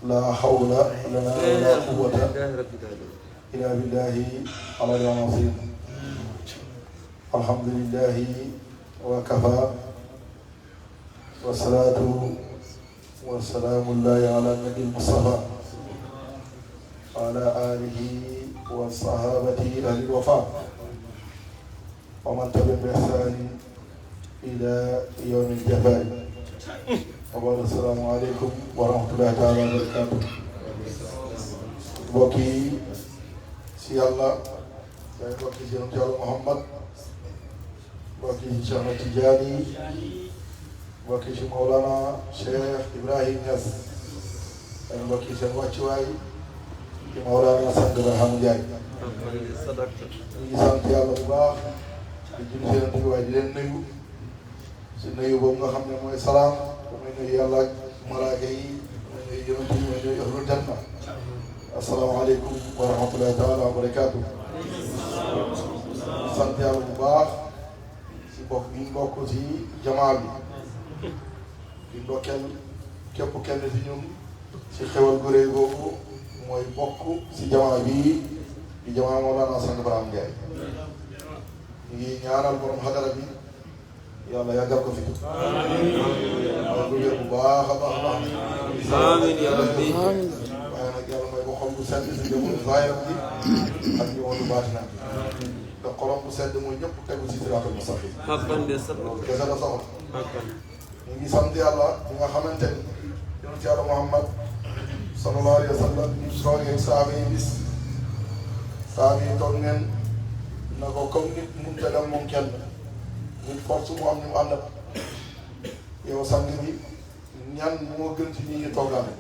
لا حول لنا ولا قوة إلا بالله العلي العظيم. الحمد لله وكفى والصلاة والسلام الله على النبي المصطفى وعلى آله وصحابته أهل الوفاء ومن تبعهم بإحسان إلى يوم الجزاء. Assalamu alaikum wa rahmatullahi ta'ala wa barakatuh. Mbokk yi si yàlla day mbokk yi si Yàlla Muhammad, mbokk yi si Cheikh Ahmed Tidiane, mbokk yi si Mawlana Cheikh Ibrahim Niass, ay mbokk yi seen wàccuwaay ci Mawlana Sang Barham Ndiaye. ñu ngi sant yàlla bu baax di julli seen tuwaay di leen nuyu si nuyu boobu nga xam ne mooy salaam. damay nuyu yàlla ak malaaka yi damay nuyu yonent yi damay nuyu ahlul janna. asalaamaaleykum wa rahmatullahi taala wa barakaatu. sant yàlla bu baax si bokk bi ñu bokk si jamaa bi di ndokkeel képp kenn si ñun si xewal gu rëy googu mooy bokk si jamaa bi di jamaa Mawlana Sang Barham Ndiaye. ñu ngi ñaanal borom xadara bi yàlla yàggal ko fi. amiin wér bu baax a baax a baax. amiin yaa rabbi. waaye nag yàlla may ko xol bu sedd si jëmul zaahiram bi ak ñu woon baatinam. te xolam bu sedd mooy ñëpp tegu si siraatal mustaqim. kese la soxla. ñu ngi sant yàlla bi nga xamante ni yonent yàlla Muhammad sallallahu alayhi wa sallam ñu toogee saaba yi bis saaba yi toog ngeen na ko comme nit mënut a dem moom kenn. nit force mu am ñu mu àndal yow sang bi ñan moo gën ci ñi ñu toogaale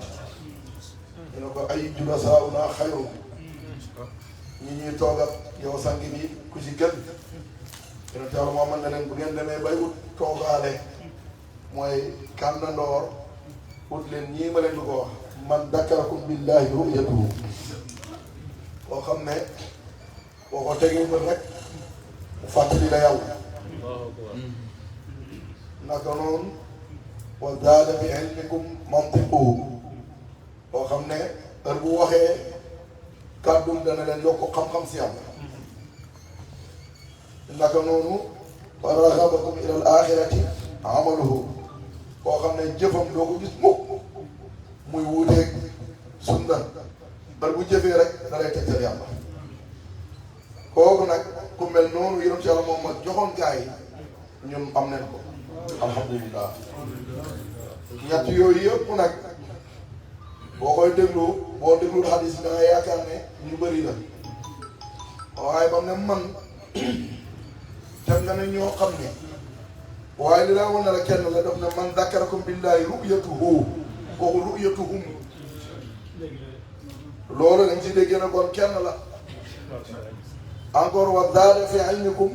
ñu ne ko ay julasaa una xayru ñi ñuy toogat yow sang bi ku ci gën yonent Yàlla moo mën na leen bu ngeen demee bay ut toogaale mooy kànnandoor ut leen ñii ma leen di ko wax man dakarakum billahi ru'yatuhu boo xam ne boo ko tegee ba rek mu fàttali la yàlla. naka noonu wa zaada bi ilmikum mantiquhu boo xam ne heure bu waxee kàddum dana leen yokk xam-xam si yàlla. naka noonu wa raxabakum ila al axirati amaluhu boo xam ne jëfam doo ko gis mukk muy wuuteeg sunna heure bu jëfee rek da lay tegtal yàlla. kooku nag ku mel noonu yonent Yàlla moom ma joxoon gaa yi ñun am nañ ko alhamdulilah. ñett yooyu yëpp nag boo koy déglu boo déglu xadis bi da nga yaakaar ne ñu bëri la waaye ba mu ne man dem nga ne ñoo xam ne waaye li laa wan ne la kenn la def ne man dakarakum billahi ru'yatuhu kooku ru'yatuhum loolu dañ si déggee ne kon kenn la. encore wa zaada fi ilmikum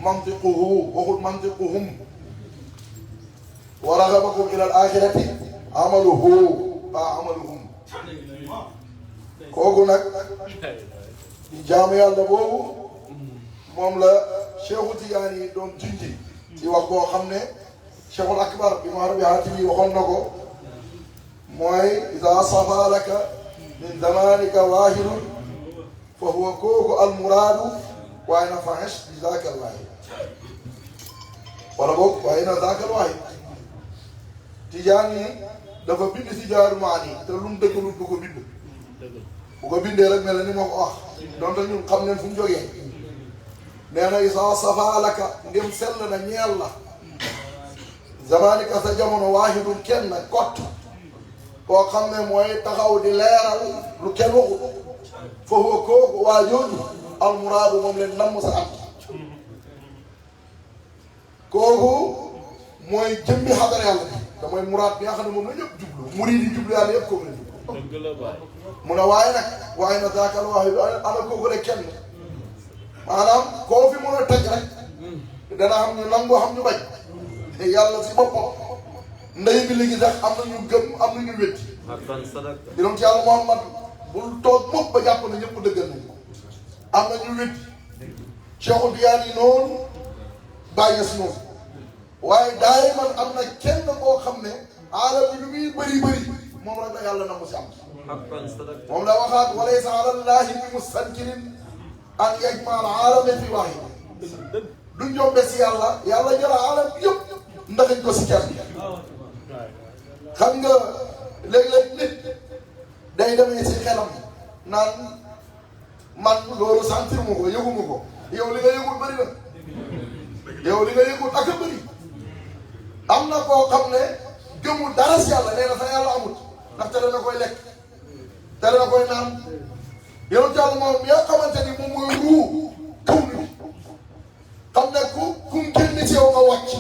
mantiquhu waxul mantiquhum wa raxabakum ila al axirati amaluhu ba amaluhum kooku nag di jaamu yàlla boobu moom la Cheikhu Tidiane yi doon junji ci wax boo xam ne Cheikhul Akbar bi ma Rabi Haatimi waxoon na ko mooy ida safa laka min zamanika waahidun fa huwa kooku almuraadu waaye na faxes bi zaaka alwaahid wala boog waaye na zaaka alwaahid tijaan yi dafa bind si jaaru maani te lu mu dëggalut du ko bind bu ko bindee rek mel na ni ma ko wax donte ñun xam neen fu mu jógee nee na isa safa laka ndem sell na ñeel la zamanika sa jamono waahidun kenn kott koo xam ne mooy taxaw di leeral lu kenn waxu fa huwa kooku waa jooju almuraadu moom leen namm sa am kooku mooy jëmmi xadara yàlla bi te mooy muraad bi nga xam ne moom la ñëpp jublu murid yi jublu yàlla yëpp kooku la jublu mu ne waaye na zaakal waahidu ana kooku rek kenn maanaam koo fi mën a tëj rek dana xam ñu nangu xam ñu bañ te yàlla si boppam ndey bi léegi sax am na ñu gëm am na ñu wétti di doon ci yàlla Muhammad bul toog mukk ba jàpp na ñëpp dëggal nañ am na ñu wétti Cheikhu Tijaani noonu bàyyi si noonu waaye daay man am na kenn koo xam ne alam bi lu muy bëri moom rek la yàlla na mu si am moom la waxaat walaysa ala llahi bi mustankirin an yajma al alama fi waahid du njombe si yàlla jël alam yëpp ndaxañ ko si kenn xam nga léeg-léeg nit day demee si xelam naan man loolu sentir ma ko yëguma ko yow li nga yëgul bëri na yow li nga yëgul ak a bëri am na koo xam ne gëmul dara si yàlla nee na fa yàlla amut ndax tere na koy lekk tere na koy naan yow jàll moom yaa xamante ni moom mooy ruu kaw ni xam ne ku génn ci yow nga wàcc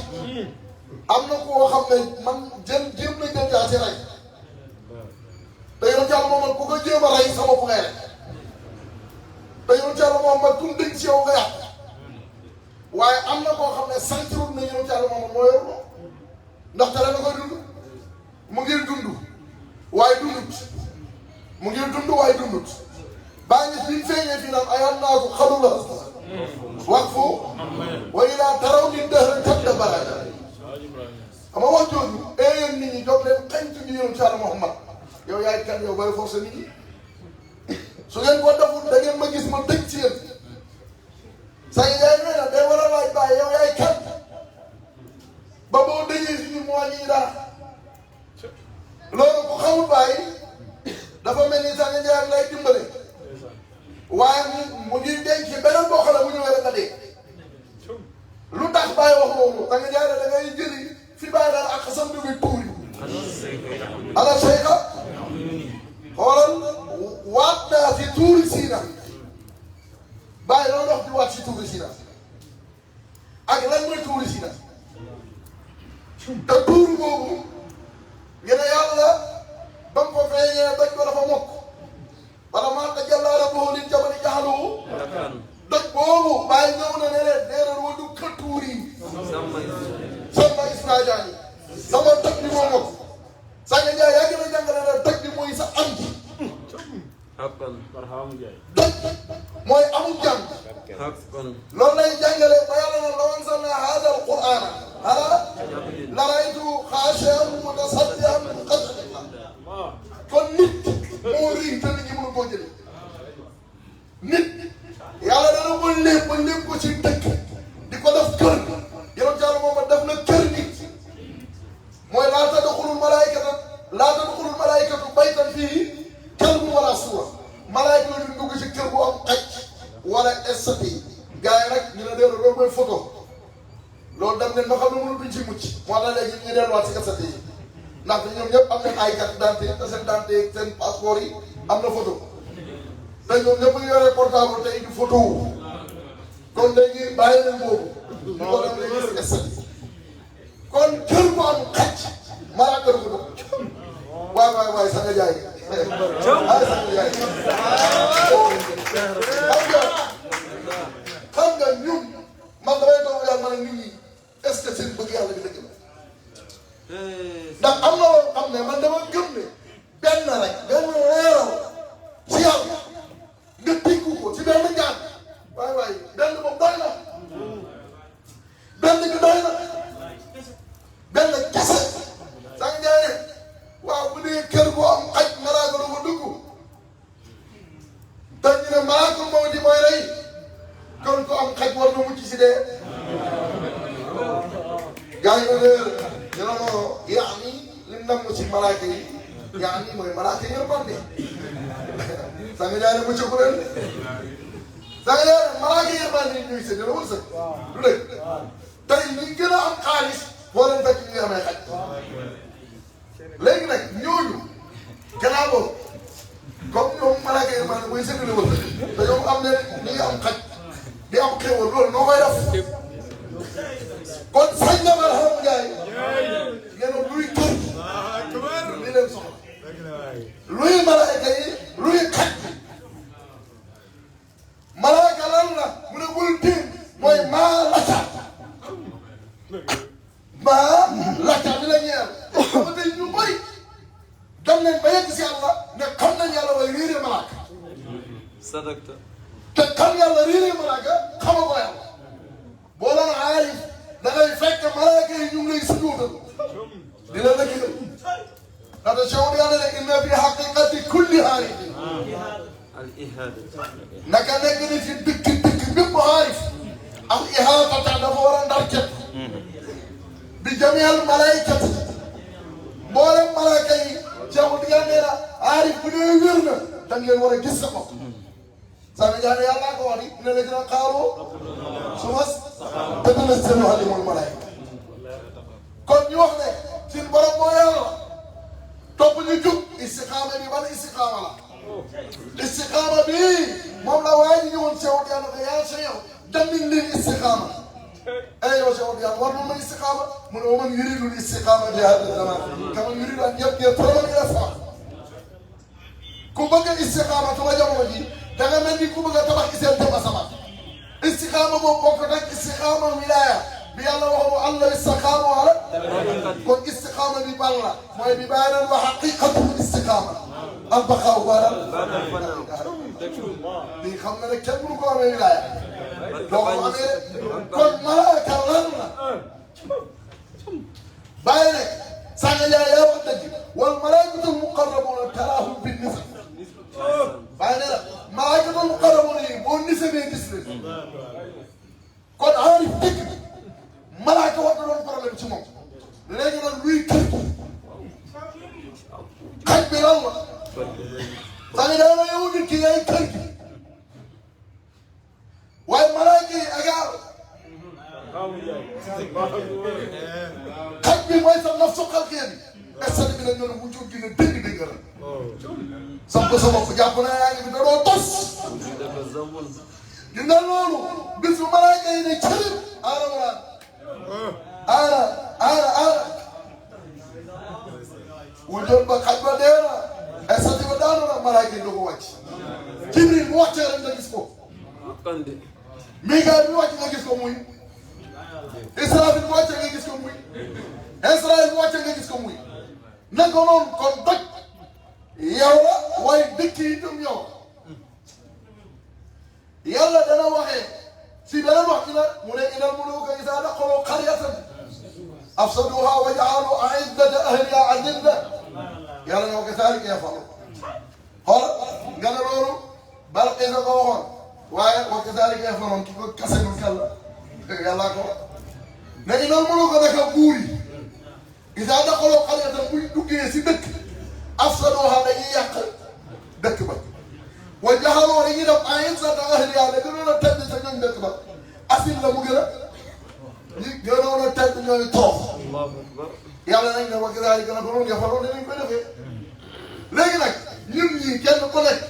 am na koo xam ne man jéem na jël jaa si rey te yow jàll moom ku ko jéem a rey sama bu ngay rek te yow jàll moom man ku dëgg ci yow nga yàq waaye am na koo xam ne sentirul na yow jàll moom moo yor loo ndax tere na koy dund mu ngir dund waaye dundut mu ngir dund waaye dundut baa ngi fi feeñee fii naan ayaan naa ko xalu la wax fu wa ilaa taraw ni dëhra tabda barada ama wax jooju yéen nit ñi jóg leen xañtu ñu yoon Yàlla Muhammad yow yaay kan yow bay forcé nit ñi su ngeen ko deful da ngeen ma gis ma dëj ci yéen sa yaay nee na day war a laaj bàyyi yow yaay kan ba boo dëjee si ñu moo ñii dara loolu ku xamul bàyyi dafa mel ni Sanga Ndiaye lay dimbale waaye mu ngi denc beneen boo xam ne bu ñëwee rek nga dee lu tax bàyyi wax loolu Sanga Ndiaye da ngay jëli fi bàyyi daal ak xasam bi muy tuuri ala Cheikha xoolal waat naa si tuuri Siina bàyyi loolu wax di waat si tuuri Siina ak lan mooy tuuri Siina te tuuru boobu ñu ne yàlla ba mu ko feeñee doj ko dafa mokk wala maa tajallaa rabbuhu lil jabali ja'alahu doj boobu bàyyi ñëw na ne leen déedéet wa du ka tuuri sama Ismaïlaani sama doj bi moo mokk Sanga Ndiaye yaa ngi lay jàngale ne doj bi mooy sa am ji doj mooy amul jàng loolu lay jàngale ba yàlla na law anzalnaa haazal qur'aana alaa lara'aytahu xaashi'an mutasaddi'an min xashyatillah kon nit moo rëy te nit ñi mënu koo jëlee nit yàlla dana ko lépp ko ci dëkk di ko def kër yow Yàlla moom def na kër nit mooy laa tadxulul malaa'ikatu baytan fiihi kalbun wala suura malaayka yi duñ dugg ci kër bu am xaj wala estati gars yi nag ñu ne déedéet loolu mooy photo loolu dem leen ba xam ne mënatuñ ci mucc moo tax léegi ñu delluwaat si estati yi ndaxte ñoom ñëpp am nañ ay carte d'identité te seen identité seen passeport yi am na photo te ñoom ñëpp ñu yore portable tey di photo wu kon léegi bàyyi leen boobu ñu ko dem léegi si estati kon kër bu am xaj malaaka du ko dugg waay Sanga Ndiaye Sanga Ndiaye xam nga ñun man damay doon yàlla ma ne nit ñi est-ce que seen bëgg yàlla bi dëgg la ndax am na loo xam ne man dama gëm ne benn rek benn leeral ci yàlla nga tënku ko ci benn ñaan waay benn moom doy na benn bi doy na benn ñu ne non yaani li mu namm ci malaaka yi yaani mooy malaaka yi yërmande sanga jaay ne mucc ko leen sanga jaay ne malaaka yi yërmande yi ñuy sëñ la wërsëg du dëgg tey ñi gën a am xaalis boo leen fekk ñu ngi amee xaj léegi nag ñooñu gannaaw boobu comme ñoom malaaka yi yërmande mooy sëñ la wërsëg te ñoom am ne ñi ngi am xaj di am xéwal loolu noo koy def kon sañ na ma xam Ndiaye ngeen luy kër li leen soxla luy malaaka yi luy xaj malaaka lan la mu ne bul tiim mooy maa lacca bi la ñeel dama tey ñu bëri dem nañ ba yegg si yàlla ne xam nañ yàlla way réeré malaaka sadakta te xam yàlla réeré malaaka xama ko yàlla boo leen aarif da ngay fekk malaaka yi ñu ngi lay sujjóotal di la lëkk ndaxte Cheikh yàlla ne inna fi haqiqati kulli aarifin al ihada naka nekk ni fi dëkk bépp aarif al ihaatata dafa war a ndar képp bi jamial malaykati mboolem malaaka yi Cheikh yàlla nee na aarif bu dee wér na da ngeen war a gis sa bopp sanga jaane yàlla ko wax ni ne la dina xaaroo su mas te dina seen alimul malaayika kon ñu wax ne suñu borom moo yàlla topp ñu jub istiqaama bi ban istiqaama la istiqaama bi moom la waaye ñu ñëwoon Cheikh yàlla ko yaa sa yow damin lil istiqaama ay yow Cheikh yàlla war na ma istiqaama mu ne wa man yuridul istiqaama bi hada zaman kaman yuridu an yabniya turaban ila sama ku bëgg istiqaama sama jamono ji da nga mel ni ku bëgg a tabax iseel jëm asamaan istiqaama boobu bokk nag istiqaama wilaya bi yàlla waxoon Allah istiqaama wala kon istiqaama bi ban la mooy bi baanan wa haqiqatul istiqaama al baqaaw baanal lii xam nga ne kenn mënu ko amee wilaya doo ko amee kon malaaka lan la bàyyi ne sànga yaa yaa wax dëgg wal malaa'ikatul muqarrabuuna taraahum bin nisb bàyyi ne la malaa'ikatul muqarrabuuna yi boo nisabee gis leen kon aarif dëgg malaaka war na doon problème ci moom léegi nag luy kër xaj bi lan la sànga yaa la yow nit ki yaay kër gi waaye malaaka yi agaar xaj bi mooy sa naf suqal kii bi est-ce que dinañ doon wujju dina dégg dégg la sam ko sa bopp jàpp naa yaa ngi fi da doo tos ñu ne loolu bis bu malaaka yi ne cërib aara wujjoon ba xaj ba dee na est-ce que ba daanu na malaaka yi doo ko wàcc Jibril bu wàccee rek nga gis ko Mikaayil bu wàcc nga gis ko muy Israafil bu wàccee nga gis ko muy Israayil bu wàccee nga gis ko muy naka noonu kon doj yow la waaye dëkk yi itam yow yàlla dana waxee si beneen wax bi nag mu ne innal muluuka izaa daxaluu qaryatan afsaduuhaa wa ja'aluu a'izzata ahlihaa azilla yàlla ne wa kazaalika yaf'aluun xool nga ne loolu Balqiisa ko waxoon waaye wa kazaalika yaf'aluun ki ko kase nu kàll yàlla ko ne innal muluuka naka buur yi izaa daxaluu qaryatan buñ duggee si dëkk afsaduuhaa dañuy yàq dëkk ba wa ja'aluu dañuy def a'izzata ahlihaa da gënoon a tedd sa ñoom dëkk ba asil la mu gën a ñi gënoon a tedd ñooy toox yàlla nañ ne wa kazaalika naka noonu yaf'aluun dinañ koy defee léegi nag ñun ñii kenn ku nekk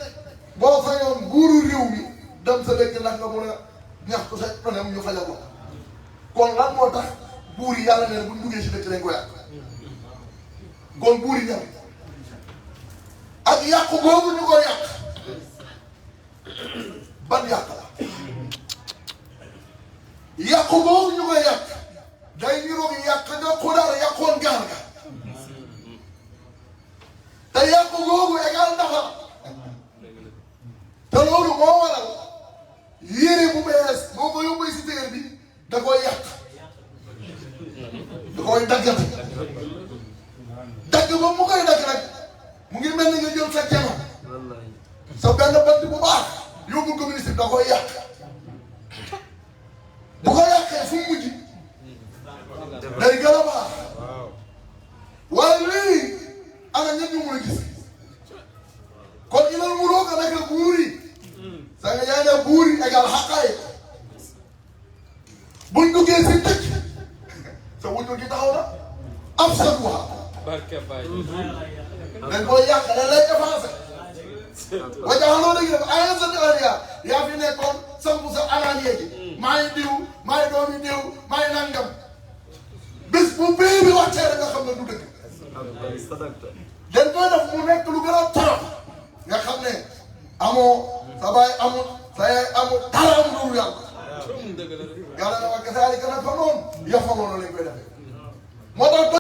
boo fayoon buuru réew mi dem sa dëkk ndax nga mën a ñaxtu sa problème ñu fajal ko kon lan moo tax buur yi yàlla ne buñ duggee si dëkk dañ ko yàq kon buur yi ñam ak yàqu boobu ñu ko yàq ban yàq la yàqu boobu ñu ko yàq day niroog yàq nga xudaar yàqoon gaal ga te yàqu googu égal nafar te loolu moo waral yére bu bees boo ko yóbbee si téer bi da koy yàq da koy daggati dagg ba mu koy dagg nag mu ngi mel ni nga jël sa jama sa benn bant bu baax yóbbu ko ministre da koy yàq bu ko yàqee fu mu mujj day gën a baax Sénégal xaqaay buñ duggee si dëkk sa wuñu gi taxaw na am sa duwa dañ koy yàq dañ lay effacé wa jaxaloo léegi def ay sa area yaa fi nekkoon sampu sa anaan yeegi maay diw maay doomi diw maay nangam bés bu bii bi wàccee rek nga xam ne du dëgg dañ koy def mu nekk lu gën a torop nga xam ne amoo sa baay amul sa yaay amul dara am loolu yàlla na wa kasaalika naf'aluhum yaf'aluuna lañ koy defee moo tax